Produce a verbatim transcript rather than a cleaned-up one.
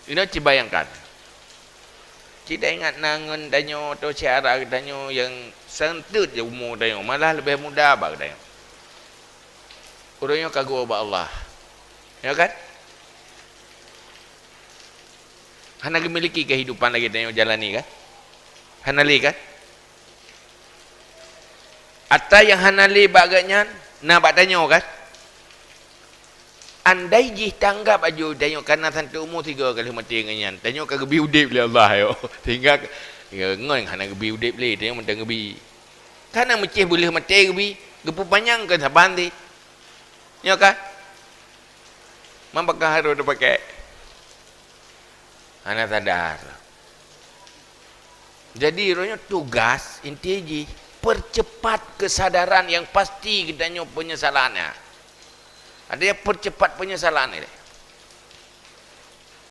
Inoe cibayangkan. Cit ingat na ngon tanyoe atau syedara geutanyoe nyang seunteut je umu tanyoe, malah leubeh muda bak geutanyoe. Ureuëng nyoe ka geuwoe bak Allah. Ya kan? Hana geumiliki kehidupan lagée tanyoe jalani kan? Hana lé kan? Ata nyang hana lé bak geuhnyan na bak tanyoe kan? Andai jih tanggap aju tanyoe kana seunteut umu sigoe ka lheueh maté ngon nyan, tanyoe ka geubi udeb lé Allah yo. Sehingga ya, ngon hana geubi udeb lé, tanyoe mantong geubi. Kana meucéh beuleueh maté geubi, geupeupanyang keu saban sit. Nyoe ka? Mambaka harôh teupakai. Hana sadar. Jadi, roh nyoe tugas inti jih percepat kesadaran yang pasti geutanyoe penyesalannya. Ada yang percepat penyesalan ni.